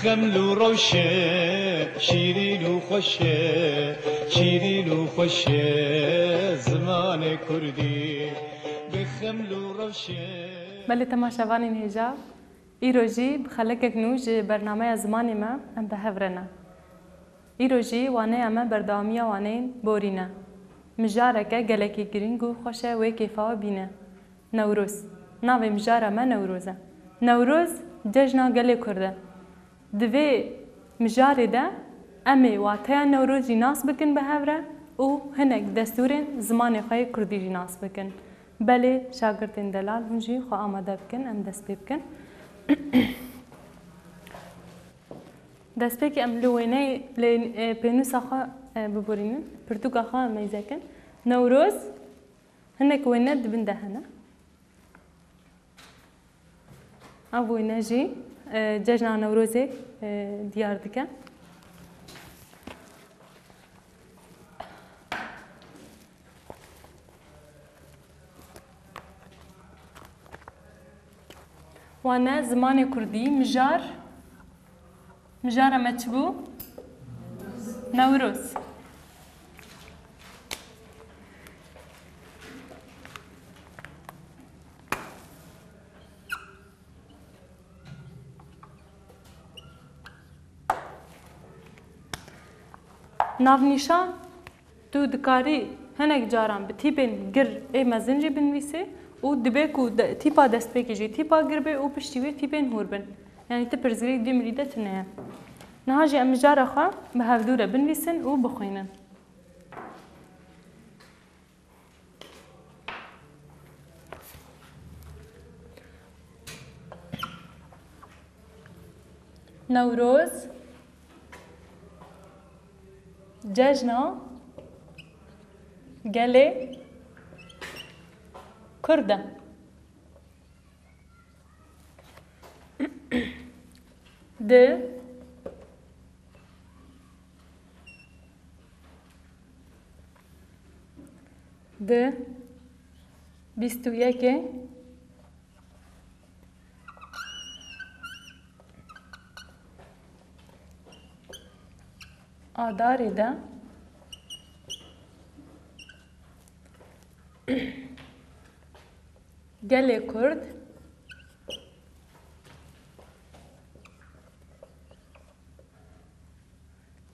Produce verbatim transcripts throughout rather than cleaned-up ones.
Xeml û rewşe, şîrîn û xweş e, şîrîn û xweş e, zimanê kurdî. Bi xeml û rewşe. Belê temaşevanên hêja, îro jî bi xelekek nû ji bernameya zimanê me em bi hev re ne. Îro jî waneya me berdewamiya waneyên borî ne. Mijareke gelekî girîng û xweş e wê kêfa we bîne. Newroz. Navê mijara me Newroz e. Newroz cejna gelê Kurd e. Di vê mijarê de em ê wateya Newroz jî nas bikin bi hev re û hinek destûrên zimanê xwe yê Kurdî jî nas bikin. Belê şagirtên delal hûn jî xwe amade bikin, em dest pê bikin. Destpêkê em li wêneyê, li, e, pênûsa xwe, e, biborînin, pirtûka xwe meyze kin. Newroz, hinek wêne di bin de hene. Ev wêne jî, e, cejna Newrozê, e, diyar dike. Wane zimanê kurdî, mijar. Mijara me çi bû? Newroz. Navnîşan, tu dikarî hinek caran bi tîpên gir ê mezin jî binivîsî û dibe ku de, tîpa destpêkê jî tîpa gir be û piştî wê tîpên hûr bin. Yanî ti pirsgirêk dî mirî de tune ye. Niha jî em mijara xwe bi hevdû re binivîsin û bixwînin. Newroz cejna gelê Kurd e. Di Di bîst û yekê Adarê de gelê Kurd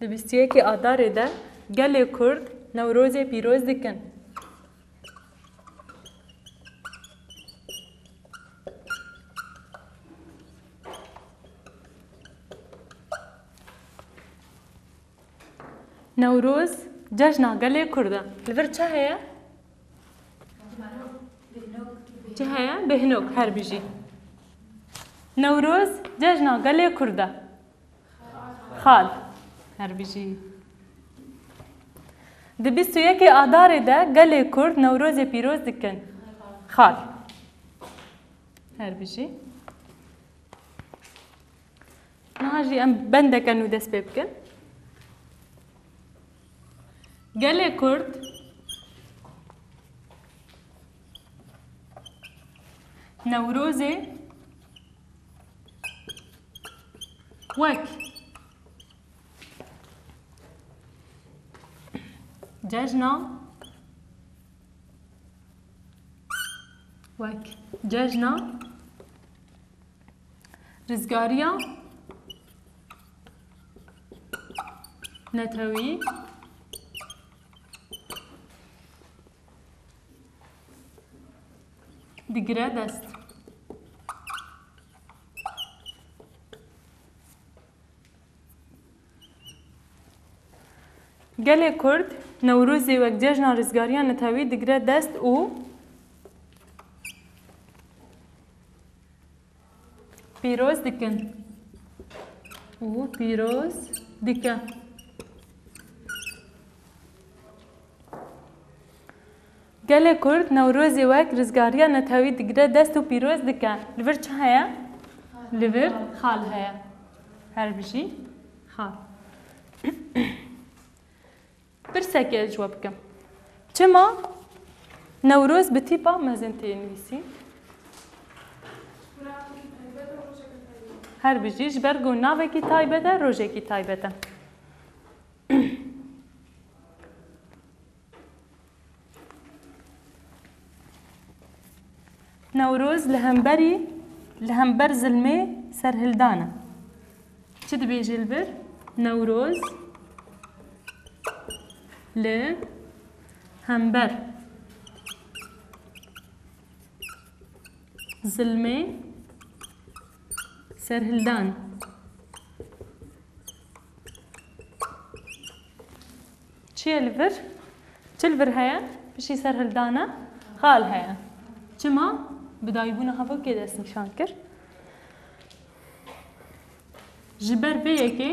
Di bîst û yekê Adarê de gelê Kurd Newrozê pîroz dikin. Newroz cejna gelê Kurd e. Li vir çi heye? Çi heye? Bêhnok, her bijî. Newroz cejna gelê Kurd e. Xal. Her bijî. Di bîst û yekê Adarê de gelê Kurd Newrozê pîroz dikin. Xal. Her bijî. Niha jî em bendeke nû dest pê bikin. Gelê Kurd Newrozê wek cejna, wek cejna rizgariya netewî digire dest. Gelê Kurd Newrozê wek cejna rizgariya netewî digire dest û pîroz dikin. Û pîroz dike. Gelê Kurd Newrozê wek rizgariya netewî digire dest û pîroz dike. Li vir çi heye? Li vir xal heye. Her bijî xal. Pirsekê ez ji we bikim. Çima Newroz bi tîpa mezin tê nivîsîn? Her bijî, ji ber ku navekî taybet e, rojekî taybet e. Newroz li hemberî, li hember zilmê serhildan e. Çi dibêje li vir? Newroz li hember zilmê serhildan. Çi ye li vir? Çi li vir heye? Piştî serhildana xal heye. Çima? Bi dayîbûna xwe kê destnîşan kir? Ji ber vê yekê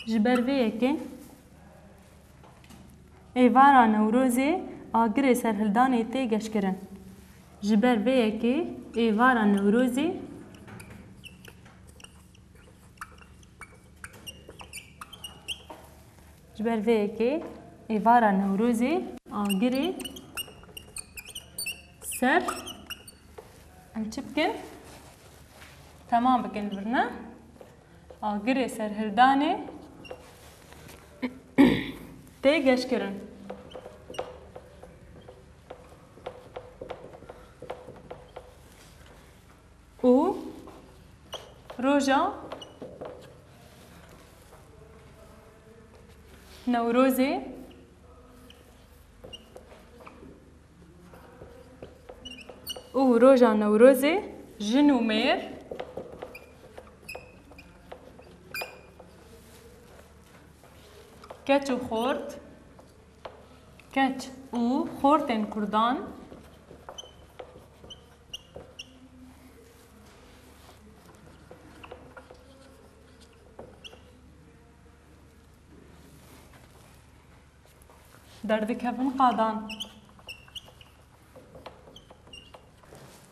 Ji ber vê yekê êvara Newrozê agirê serhildanê tê geşkirin. Ji ber vê yekê êvara Newrozê Ji ber vê yekê êvara Newrozê agirê ser, em çi bikin? Temam bikin li vir, ne? Agirê serhildanê tê geşkirin. Û roja Newrozê, û roja Newrozê jin û mêr, keç û xort, keç û xortên kurdan, derdikevin qadan.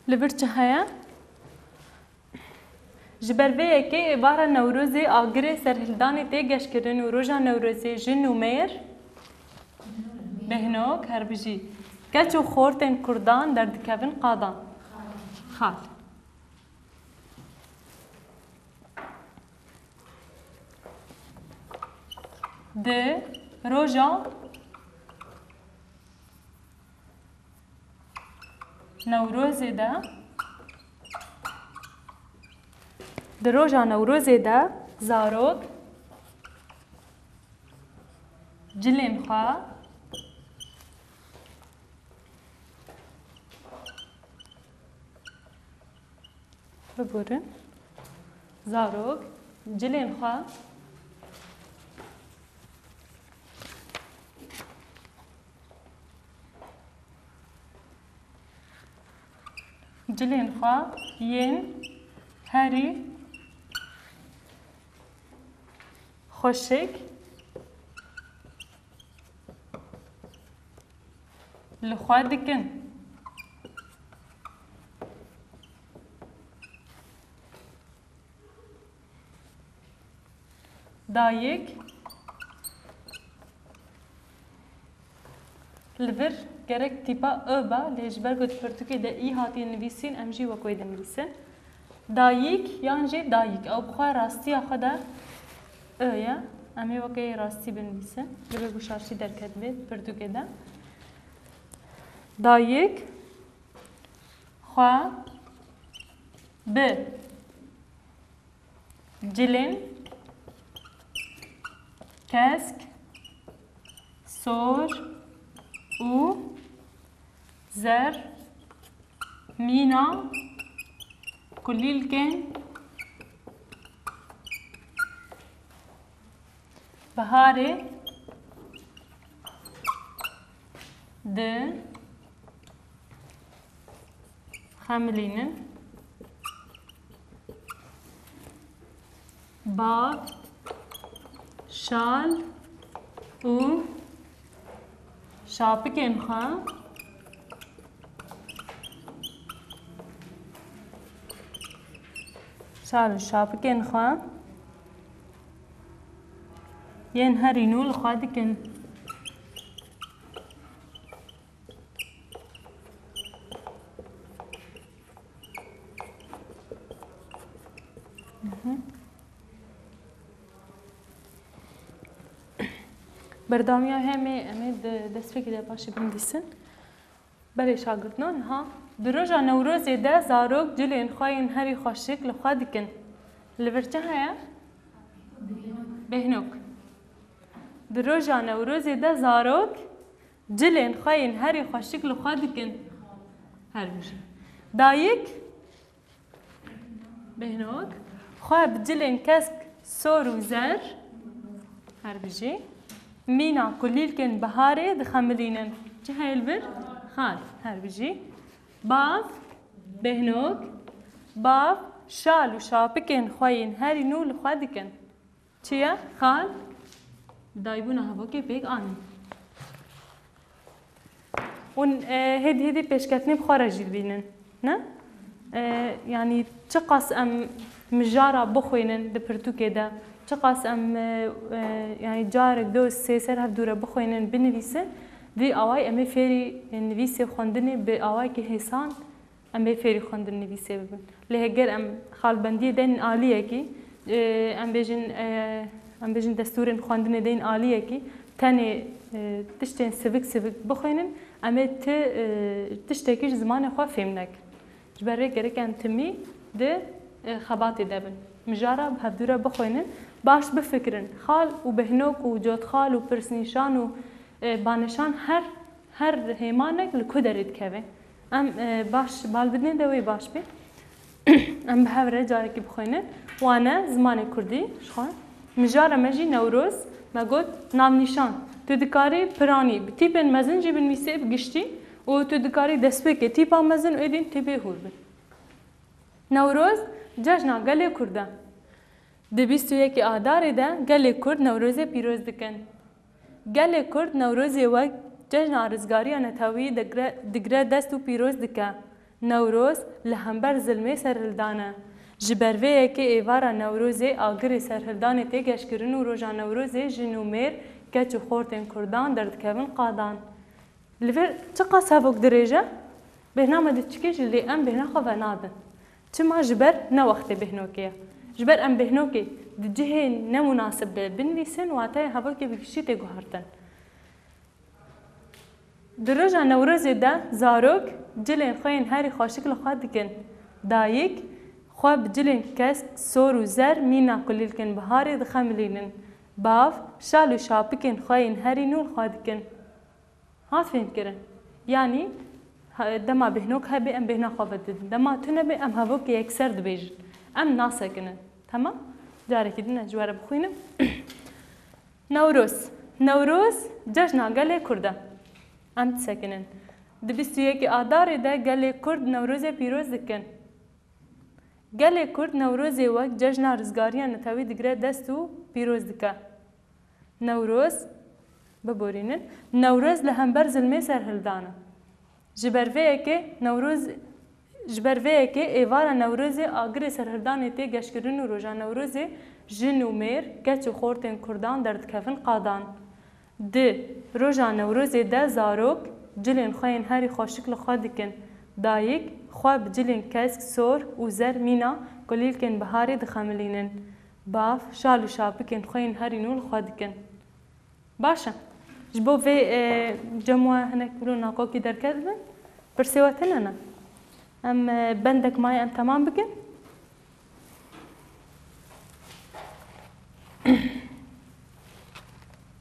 Li vir çi heye? Ji ber vê yekê êvara Newrozê agirê serhildanê tê geşkirin û roja Newrozê jin û mêr, bêhnok, her bijî, keç û xortên kurdan derdikevin qadan. Xal. Di roja Newrozê de, di roja Newrozê de zarok cilên xwe Biborin. Zarok cilên xwe, cilên xwe yên herî xweşik li xwe dikin. Dayik. Li vir gerek tîpa I ba, lê ji ber ku di pirtûkê de î hatiye nivîsîn, em jî wek wê dinivîsin. Dayik yan jî dayîk. Ew bi xwe rastiya xwe de I ye. Em ê weke yê rastî binivîsin. Li vir ku şaştî derketibe pirtûkê de. Dayik xwe bi cilên kesk, sor û zer mîna kulîlkên biharê di xemilînin. Bav, şal û şapikên xwe, şal û şapikên xwe yên herî nû li xwe dikin. Berdewamiya hemê em ê di destpêkê de paşê binivîsin. Belê şagirtno, niha di roja Newrozê de zarok cilên xwe yên herî xweşik li xwe dikin. Li vir çi heye? Bêhnok. Di roja Newrozê de zarok cilên xwe yên herî xweşik li xwe dikin. Her bijî. Dayik, bêhnok, xwe bi cilên kesk, sor û zer, her bijî, mîna kulîlkên biharê dixemilînin. Çi heye li vir? Xal, her bijî. Bav, bêhnok, bav, şal û şapikên xwe yên herî nû li xwe dikin. Çi ye? Xal, daybûna hevokê pêk anî. Hûn, e, hêdî hêdî pêşketinê bi xwe re jî dibînin, ne? E, yanî çiqas em mijara bixwînin di pirtûkê de, çiqas em, e, e, yanî carek, du, sê ser hev dû re bixwînin, binivîsin, vî awayî em ê fêrî nivîsê, xwendinê bi awayekî hêsan em ê fêrî xwendin nivîsê bibin. Lê heger em xalbendiyê deyn aliyekî, e, em bêjin, e, em bêjin destûrên xwendinê deyn aliyekî, tenê, e, tiştên sivik sivik bixwînin, em ê ti, e, tiştekî ji zimanê xwe fêm nekin. Ji ber vê gerek em timî di, e, xebatê de bin. Mijara bi hevdû re bixwînin, baş bifikirin. Xal û bêhnok û cotxal û pirsnîşan û, e, banêşan her Her hêmanek li ku derê dikeve? Em, e, baş bal bidin de wê baş bê. Em bi hev re carekî bixwînin. Wane, zimanê kurdî, ji xwe. Mijara me jî Newroz, me got, navnîşan. Tu dikarî piranî, bi tîpên mezin jî binivîsê bi giştî û tu dikarî destpêkê tîpa mezin û êdî tîpê hûr bin. Newroz, cejna gelê kurd e. Di bîst û yekê Adarê de gelê kurd Newrozê pîroz dikin. Gelê Kurd Newrozê wek cejna rizgariya netewî digre, digre dest û pîroz dike. Newroz li hember zilmê serhildan e. Ji ber vê yekê êvara Newrozê agirê serhildanê tê geşkirin û roja Newrozê jin û mêr, keç û xortên Kurdan derdikevin qadan. Li vir çiqas hevok dirêj e, bêhna me diçikê jî lê em bêhna xwe venadin. Çima? Ji ber ne wextê bêhnokê ye. Ji ber em bêhnokê di cihê nemunasib de binivîsin, wateya hevokê bi giştî tê guhertin. Di roja Newrozê de zarok cilên xwe yên herî xweşik li xwe dikin. Dayik xwe bi cilên kesk, sor û zer mîna kulîlkên biharê dixemilînin. Bav şal û şapikên xwe yên herî nû li xwe dikin. Hat fêhmkirin? Yanî, ha, dema bêhnok hebe, em bêhna xwe vedidin. Dema tune be, em hevokê yekser dibêjin. Em nasekinin. Temam? Carekî din ez ji we re bixwînim. Newroz. Newroz cejna gelê Kurd e. Em disekinin. Di bîst û yekê Adarê de gelê Kurd Newrozê pîroz dikin. Gelê Kurd Newrozê wek cejna rizgariya netewî digre dest û pîroz dike. Newroz, biborînin, Newroz li hember zilmê serhildan e. Ji ber vê yekê Newroz, ji ber vê yekê êvara Newrozê agirê serhildanê tê geşkirin û roja Newrozê jin û mêr, keç û xortên Kurdan derdikevin qadan. Di roja Newrozê de zarok cilên xwe yên herî xweşik li xwe dikin. Dayik xwe bi cilên kesk, sor û zer mîna kulîlkên biharê dixemilînin. Bav şal û şapikên xwe yên herî nû li xwe dikin. Baş e. Ji bo vê, e, cem we hinek wilo nakokî derket bin, pirsê we tune ne? Em, e, bendek maye em temam bikin.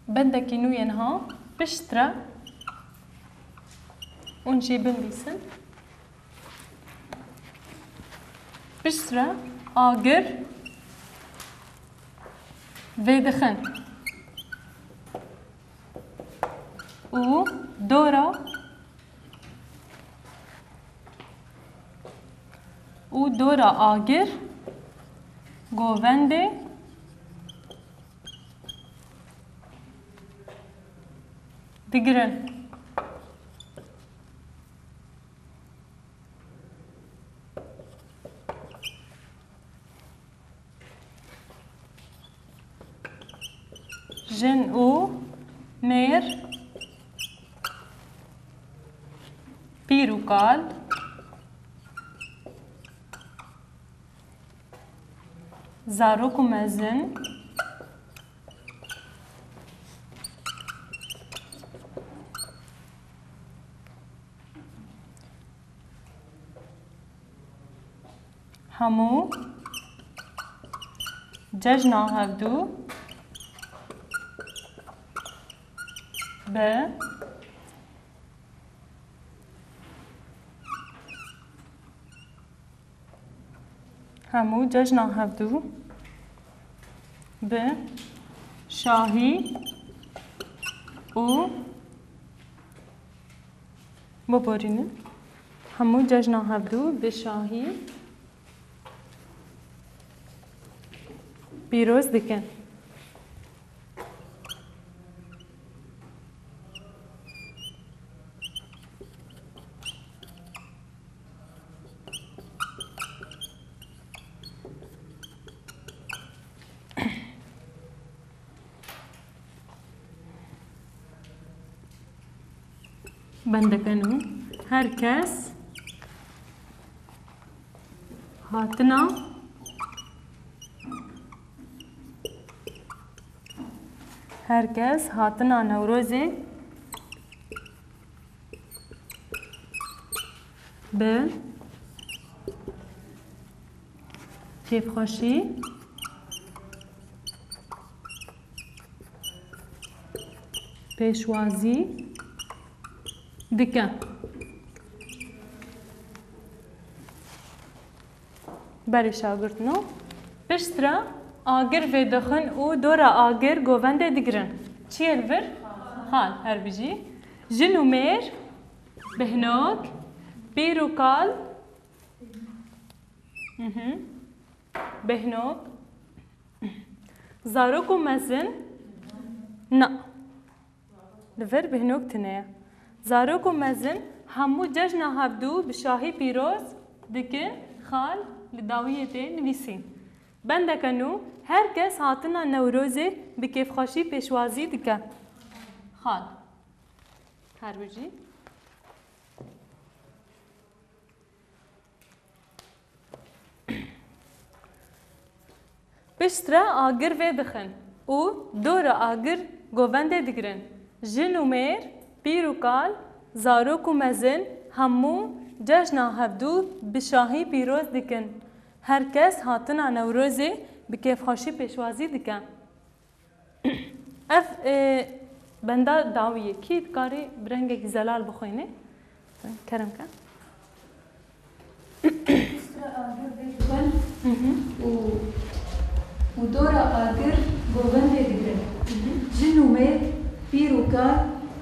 Bendekî nû yê niha piştre hûn jê binivîsin. Piştre agir vêdixin û dora û dora agir govendê digirin. Jin û mêr, pîr û kal, zarok û mezin, Hemû cejna hevdû bi hemû cejna hevdû bi şahî û biborînin. Hemû cejna hevdû bi şahî pîroz dikin. Bendeke nû. Her kes hatina, her kes hatina Newrozê bi kêfxweşî pêşwazî dike. Berê şagirtino. Piştre agir vêdixin û dora agir govendê digirin. Çi yê li vir? Xal, her bijî. Jin û mêr, bihnok, pîr û kal. Mhm. Bihnok. Zarok û mezin. Na. Li vir bihnok tune ye. Zarok û mezin hemû cejna hevdû bi şahî pîroz dikin, xal li dawiyê tê nivîsîn. Bendeke nû, her kes hatina Newrozê bi kêfxweşî pêşwazî dike. Xal. Her bijî. Piştre agir vêdixin û dora agir govendê digirin. Jin û mêr, pîr û kal, zarok û mezin hemû cejna hevdû bi şahî pîroz dikin. Her kes hatina Newrozê bi kêfxweşî pêşwazî dike. Ev, e, benda dawiyê. Kî dikarî bi rengekî zelal bixwîne? Kerem ke. Piştre agir vêdixin û, û dora agir govendê digirin. Jin û mêr, pîr û kal,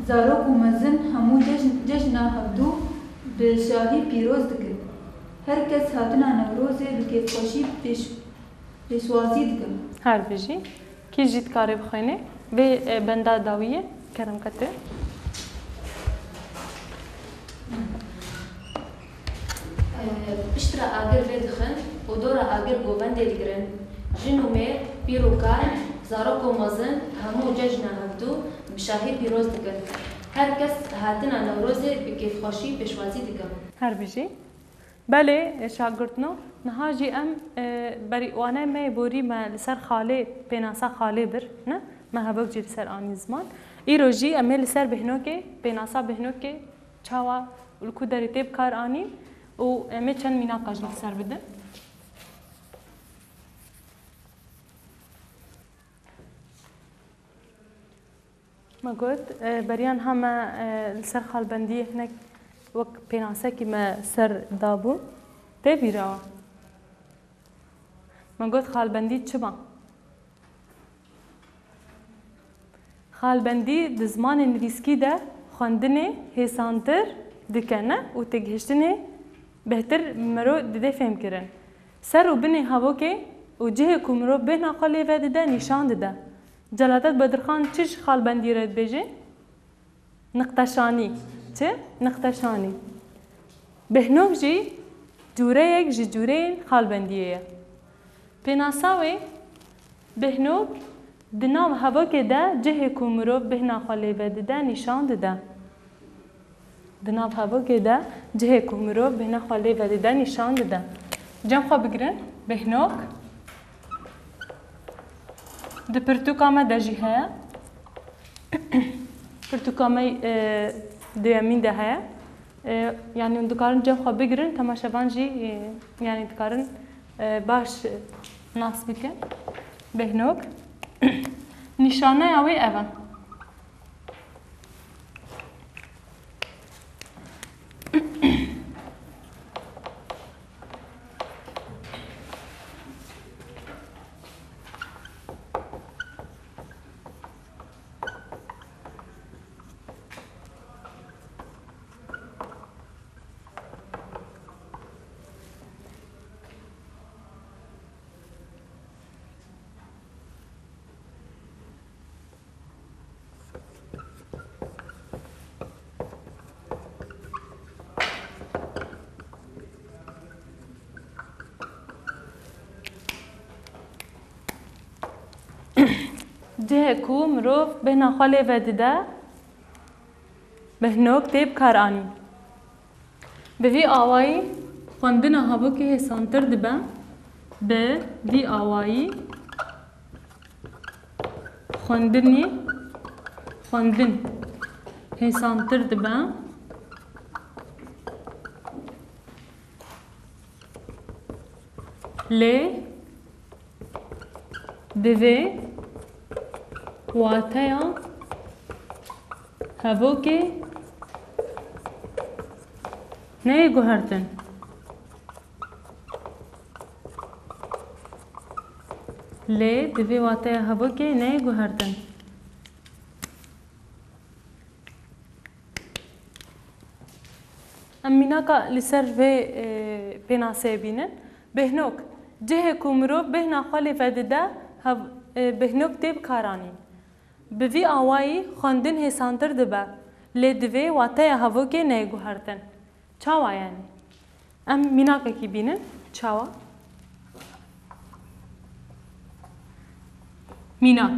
zarok û mezin hemû cejn-, cejna hevdû bi şahî pîroz dikin. Her kes hatina Newrozê bi kêfxweşî pêş-, Pêşwazî dikim. Her bijî. Kî jî dikare bixwîne? Vê, e, benda dawiyê, kerem ke tu. E, piştre agir vêdixin û dora agir govendê digirin. Jin û mêr, pîr û kal, zarok û mezin, hemû cejna hevdû bi şahî pîroz dikin. Her kes hatina Newrozê bi kêfxweşî pêşwazî dikim. Her bijî. Belê, e, şagirtno, niha jî em, e, berî wane me borî me li ser xalê, pênasa xalê bir, ne? Me hevok jî li ser anî ziman. Îro jî em ê li ser bihnokê, pênasa bihnokê, çawa û li ku derê tê bi kar anîn û em ê çend mînaka jî li ser bidin. Me got, e, beriya niha me, e, li ser xalbendiyê hinek wek pênasekî me ser dabû. Tê bîra we? Me got, xalbendî çima? Xalbendî di zimanê nivîskî de xwendinê hêsantir dike, ne? Û têgihiştinê bêhtir mirov dide fêhmkirin. Ser û binê hevokê û cihê ku mirov bêhna xwe lê vedide nîşan dide. Celadet Bedirxan çi ji xalbendî re dibêje? Niqteşanî. Çi? Niqteşanî. Bêhnok jî cûreyek ji cûreyên xalbendiyê ye. Pênasa wê, bêhnok di nav hevokê de cihê ku mirov bêhna xwe lê vedide nîşan dide. Di nav hevokê de cihê ku mirov bêhna xwe lê vedide nîşan dide. Cem xwe bigirin, bêhnok. Di pirtûka me de jî heye. Pirtûka me, e, duyemîn de heye. E, yanî hûn dikarin cem xwe bigirin, temaşevan jî, e, yanî dikarin e, baş nas bikin. Behnok. Nîşaneya wê ev e. Cihê ku mirov bêhna xwe lê vedide, behnok tê bikaranîn. Bi vî awayî xwendina hevokê hêsantir dibe. Bi vî awayî xwendinî, xwendin hêsantir dibe. Lê divê wateya hevokê neyê guhertin. Lê divê wateya hevokê neyê guhertin. Em mînaka li ser vê, e, pênaseyê bînin. Behnok, cihê ku mirov bêhna xwe lê vedide, hev-, e, behnok tê bikaranîn. Bi vî awayî xwendin hêsantir dibe, lê divê wateya hevokê neyê guhertin. Çawa yani? Em mînakekî bînin. Çawa? Mînak.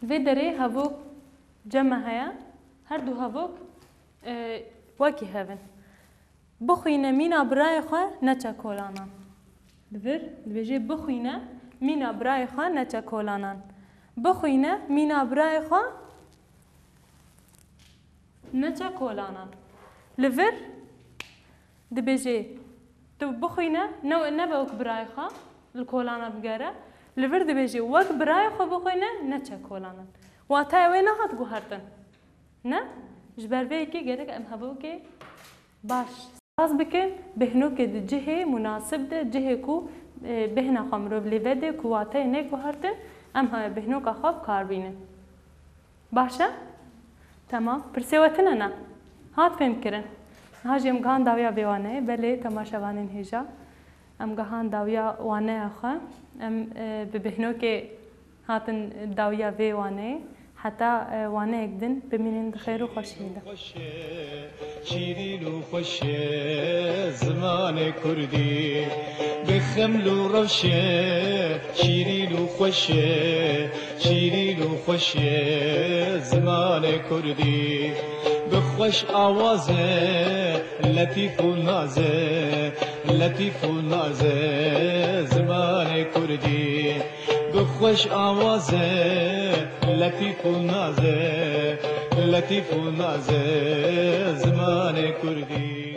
Vê derê hevok ceme heye. Her du hevok, e, wekî hev in. Bixwîne mîna birayê xwe neçe kolanan. Li vir dibêje bixwîne mîna birayê xwe neçe kolanan. Bixwîne mîna birayê xwe neçe kolanan. Li vir dibêje tu bixwîne ne, nebe wek birayê xwe li kolana bigere. Li vir dibêje wek birayê xwe bixwîne neçe kolanan. Wateyê wê nehat guhertin. Ne? Ji ber vê yekê gerek em hevokê baş saz bikin, bêhnokê di cihê munasib de, cihê ku, e, bêhna xwe mirov lê vede, ku wateyê neyê guhertin, em he-, bêhnoka xwe bi kar bînin. Baş e? Temam. Pirsê we tune ne? Hat fêhmkirin. Niha jî em gihan dawiya vê waneyê. Belê, temaşevanên hêja. Em gihan dawiya waneya xwe. Em, e, bi bêhnokê hatin dawiya vê waneyê. Heta, e, waneyek din bimînin di xêr û xweşiyê de. Şîrîn û xweş e zimanê kurdî, bi xeml û rewşê şîrîn û xweş e, şîrîn û xweş e zimanê kurdî, bi xweş awazê letîf û nazê, letîf û nazê zimanê kurdî, bi xweş awazê letîf û nazê, letîf û nazê zimanê kurdî.